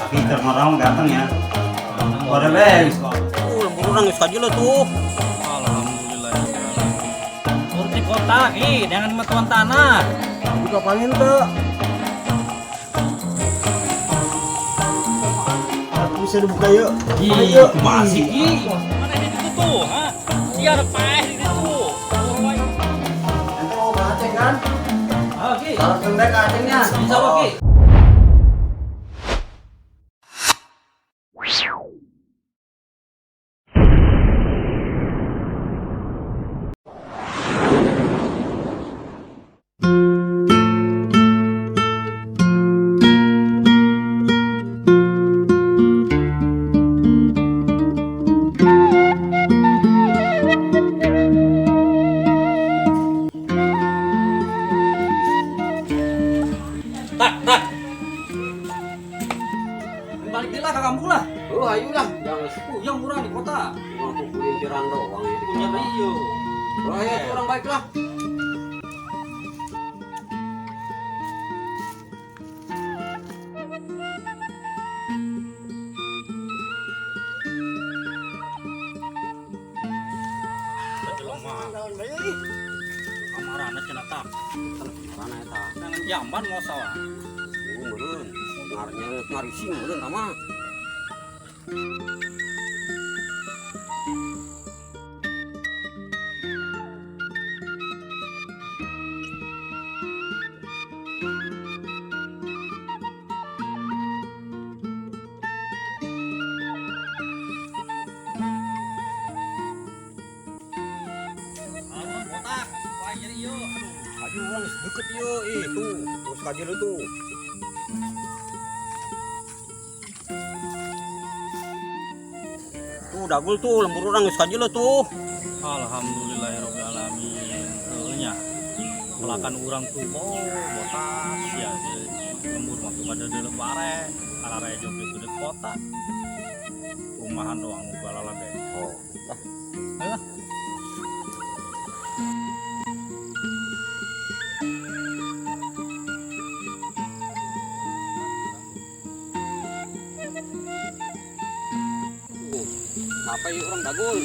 Kita orang datang ya. Ada beng. Lembur urang geus kajeuleuh tuh. Alhamdulillah. Urti kota ki, jangan metuan tanah. Buka pangin tuh. Bisa dibuka yuk. Ih, masih ki. Mana di situ tuh, ha? Sia ada paeh di situ. Nanti mau ke Aceh kan? Ah, ki. Salah kendek ke Acehnya. Insya Allah ki. Tak, tak. Balik deh lah ke kampung lah. Oh, ayo lah. Jangan Yang murah di kota. Cuma kulintiran doang ya di Punya kota. iyo. Oh, ayo tuh orang baik lah. Amarana cenah tak. Mana eta? Jangan jamban mau sawah. Oh, meureun. Ngarnya ngarising meureun tah mah. Aduh, botak. Wah, jadi iyo. Aduh. Ayo urang geus deket ieu, ih tuh. Terus kajeuleuh tuh. Tuh dagul tuh lembur urang geus kajeuleuh tuh. Alhamdulillahirabbil alamin. Heuh nya. Pelakan urang tuh oh, botak sia lembur mah tuh pada deuleuh bare. Arare jog itu di kota. Rumahan doang nu balala ge. Oh, lah. Ayo lah. Tuh, sampai urang dagul.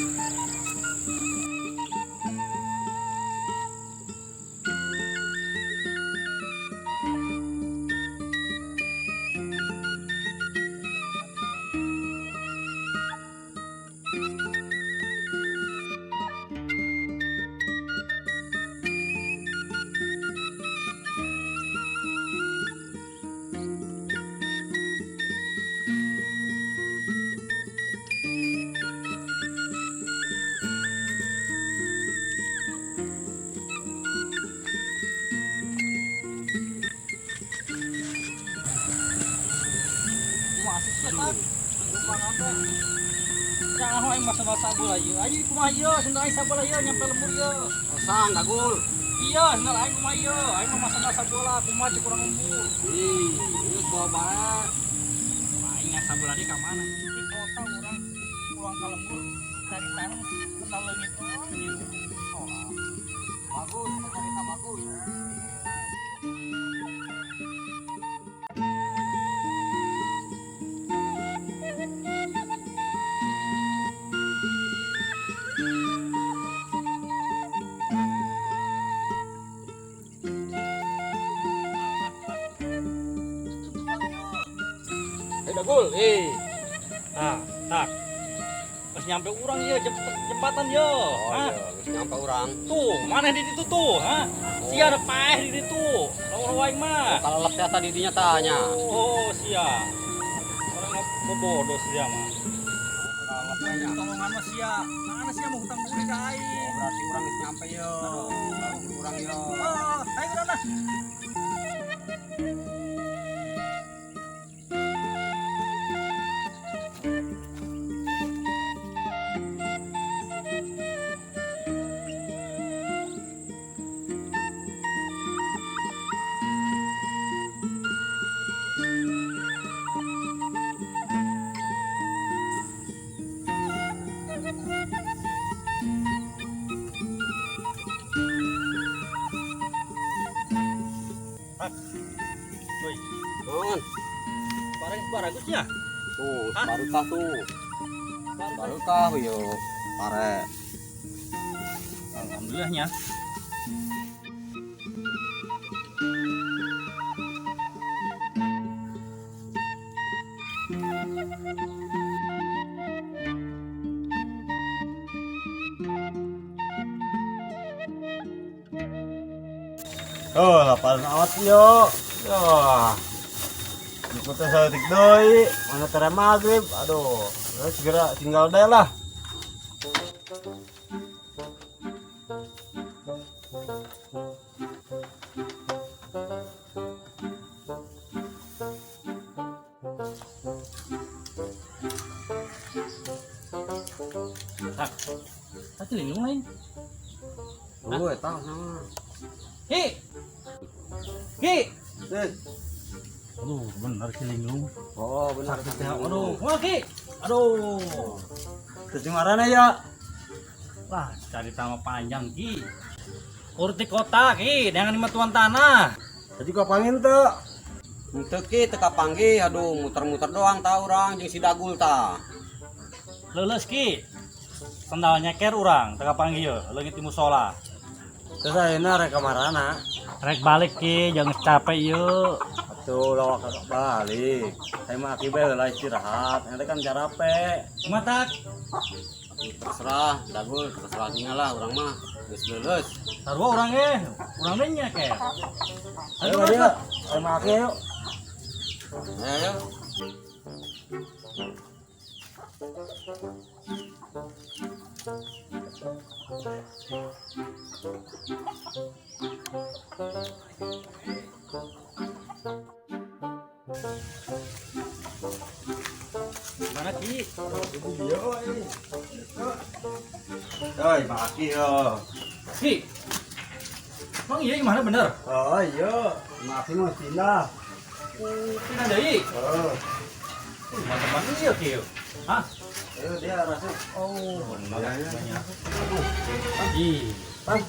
Kumaha sih sia tak? Kumaha teh? Jangan aing masa sabola ieu. Ayo kumaha ieu, sendal aing sabola ieu nyampe lembur ieu. Osang dagul. Iya, sendal aing kumaha ieu. Aing mah masa sabola, kumaha cek urang lembur. Ih, geus bawa bae. Aing sabola di ka mana? Di kota urang pulang ka lembur cari tanah sendal leungit doang ieu. Oh, Bagus, cerita bagus. Eh dagul, eh. Nah, tak. Pas nyampe urang ieu jembatan ieu. Oh, Hah? iya, geus nyampe urang. Tuh, mana di situ tuh, ha? Sia ada paeh di situ. Lawan aing mah. Kalau lep teh tadi dinya tanya. Oh, sia. Orang mah bodoh sia mah. Kalau nya. Tolongan mah sia. Mana sia mau hutang budi ka aing. Oh, berarti urang geus nyampe ye. Lembur urang ye. Oh, ayo urang lah. Baragusnya. Tuh, barukah tuh. Barukah yo pare. Alhamdulillahnya. Oh, laparan amat yo. Yo. Ikutnya saya tik doi, mana tere maghrib. Aduh, ya segera tinggal deh lah. Tak. Tak lindung lain. Oh, eta sama. Ki. Ki. Eh. Aduh, bener si linglung. Oh, benar. Sakit ya. Aduh, kumaha Ki? Aduh. Terus marana ya? Wah, cari nama panjang Ki. Urti kota Ki, dengan lima tuan tanah. Tadi kau pangin tuh. Henteu Ki teu kapanggih, aduh muter-muter doang ta urang jeung si Dagul ta. Leuleus Ki. Sendal nyeker urang, teu kapanggih ye, leungit di musola. Terus ayeuna rek ka marana? Rek balik Ki, jangan capek ye. Atuh lawak balik. Saya mah aki bae lah istirahat. Nanti kan carape. Kumaha tak? Terserah, Dagul, terserah nya lah urang mah. Geus leuleus. Sarua urang ge, urang teh nyeker. Ayo dia. Saya mah aki yuk. Ayo. Mana Ki? Iya, Oi, maki yo. Ki. Emang iya gimana bener? Oh iya, maki mah pindah. Pindah deui. Oh, Mantap banget iya Ki. Hah? ayo dia rasuk. Oh, bener Ya, ya. banyak. Ih, Pan.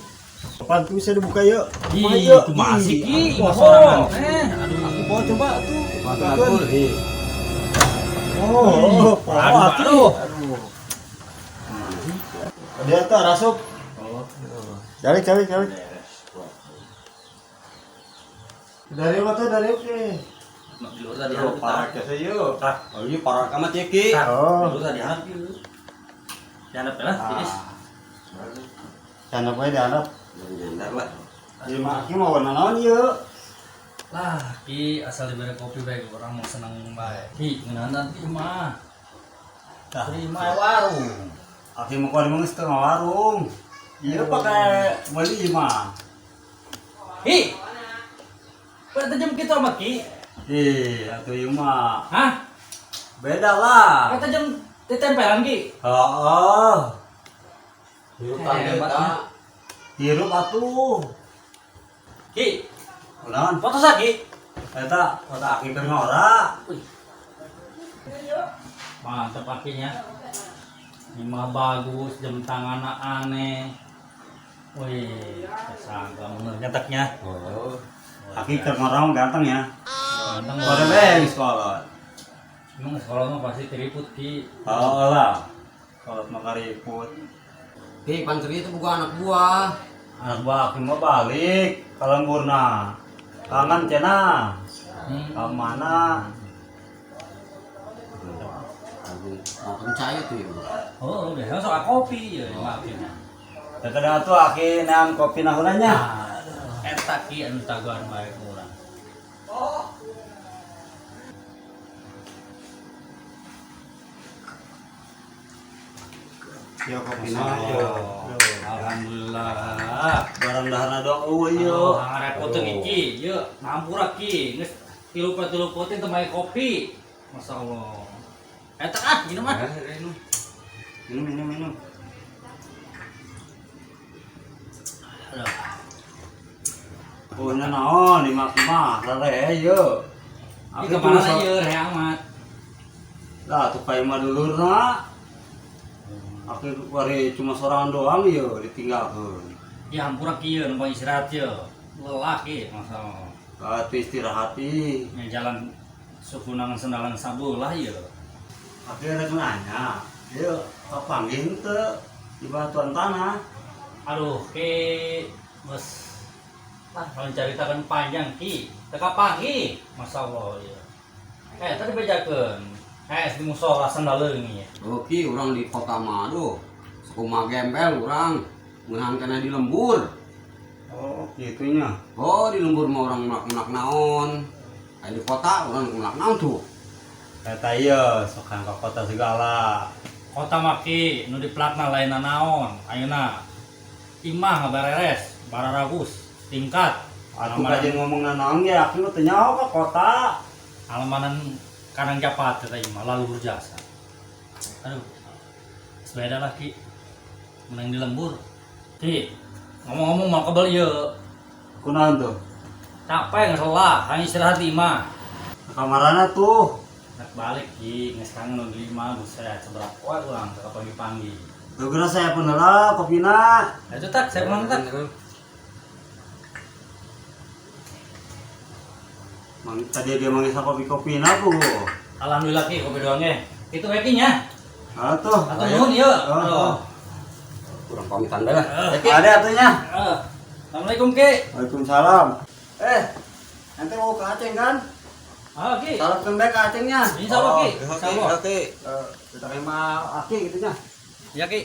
Pan tuh bisa dibuka yuk. ih, kumaha sih Ki? Imah sorangan teh. Aduh, Aku bawa coba tuh. Dagul. Oh, oh, Aduh, aduh. aduh. Dia tuh rasuk. Oh. Cari, cari, cari. Dari mana tuh dari oke. Di luar tadi Oh, parah ke saya. Oh, iya parah kamat ya Ki. Oh. Di luar tadi hanap ieu. Dihanap lah, tiis. Canda bae dihanap. Nyandar lah. Di maki mau warna naon ieu? Lah, Ki asal diberi kopi bae orang mau seneng bae. Ki, ngeunaan ki mah. Tah. Terima warung. Aki mau keluar geus teu warung. Ieu pakai beli mah. Ki. Berarti jam kitu sama Ki. Ih, atuh ieu mah. Hah? Beda lah. Kata jam ditempelan Ki. Heeh. Hirup Hebat, eta. Hirup atuh. Ki, Kunaon? foto sa Ki. Eta kota aki keur ngora. Wih. Mantep kakinya. Imah bagus, jam tangan aneh. Wih, sangka bener nyeteknya. Oh. Aki keur ngora mah ganteng ya. Ganteng. Pada bae sekolah. Emang sekolah mah pasti keriput Ki. Oh lah. Kalau mah kariput. Ki, pan itu bukan anak buah. Anak buah aki mah balik ka lemburna. Kangen cenah. Ka mana? Mau percaya tuh ya. Oh, biasanya soal kopi ya, maafin. Kadang tuh aki nean kopi nahulanya. Nah, eta Ki anu taguhan bae ku urang. Yo kopi nah yo. Alhamdulillah. Barang daharna doang eueuh yo. Aduh, ngarepoteun iki, yeuh, ngampura Ki. Geus tilu poten teu make kopi. Masyaallah. Eta ah, minum ah. Minum minum minum. Aduh. Oh, nya naon di mah mah rare yo. Iki kemana ieu reh amat. Lah tuh kayak mah dulurna. Aku wari cuma sorangan doang yo ditinggalkeun. Ya hampura Ki ieu numpang istirahat ieu. Lelah Ki, masyaallah. Atuh istirahat ih. Nya jalan Sukunangan sendalan sabelah ieu. Akhirnya rek nanya, ieu kapanggih teu di batuan tanah. Aduh, Ki, geus lah kalau caritakeun panjang Ki, teu kapanggih. Masyaallah ieu. Tadi bejakeun. Di musola sendaleung ieu. Oh Ki, urang di kota mah aduh. Sakumaha gembel urang. Meunahan kana di lembur. Oh, gitunya. Oh, di lembur mah urang melak-melak naon. Aya di kota urang melak naon tuh. Eta ieu sok ka kota segala. Kota maki nu dipelakna lain naon. Ayeuna imah ngabareres, bararagus, tingkat. Atuh kajian ngomong naon ge aku teu nyaho ka kota. Alamanan kanang japat eta imah laluhur jasa. Aduh. Sepeda lah Ki. Menang di lembur. Ki, ngomong-ngomong mau kebel ieu. Kunaon tuh? Capek ngeselah, hanya istirahat di imah. Kamarana tuh. Nak balik Ki, geus kangen nu di imah, buset, seberapa poe urang teu pagi-pagi. Tuh geura saya pun heula kopina. Ayo tak, saya pulang tak. Mang, tadi dia manggil kopi-kopina bu. Alhamdulillah Ki, kopi doang ge. Itu we Ki nya. Ah tuh. Atuh nuhun ieu. Oh, Aduh. oh. Urang pamitan bae lah. Eh, Ada atunya. eh. Assalamualaikum Ki. Waalaikumsalam. Eh, nanti mau ke Aceh kan? Ah Ki. Salam kembali ke Acehnya. Insya Allah Ki. Oke, Insya Allah. oke. Eh, kita terima Aki gitu nya. Ya Ki.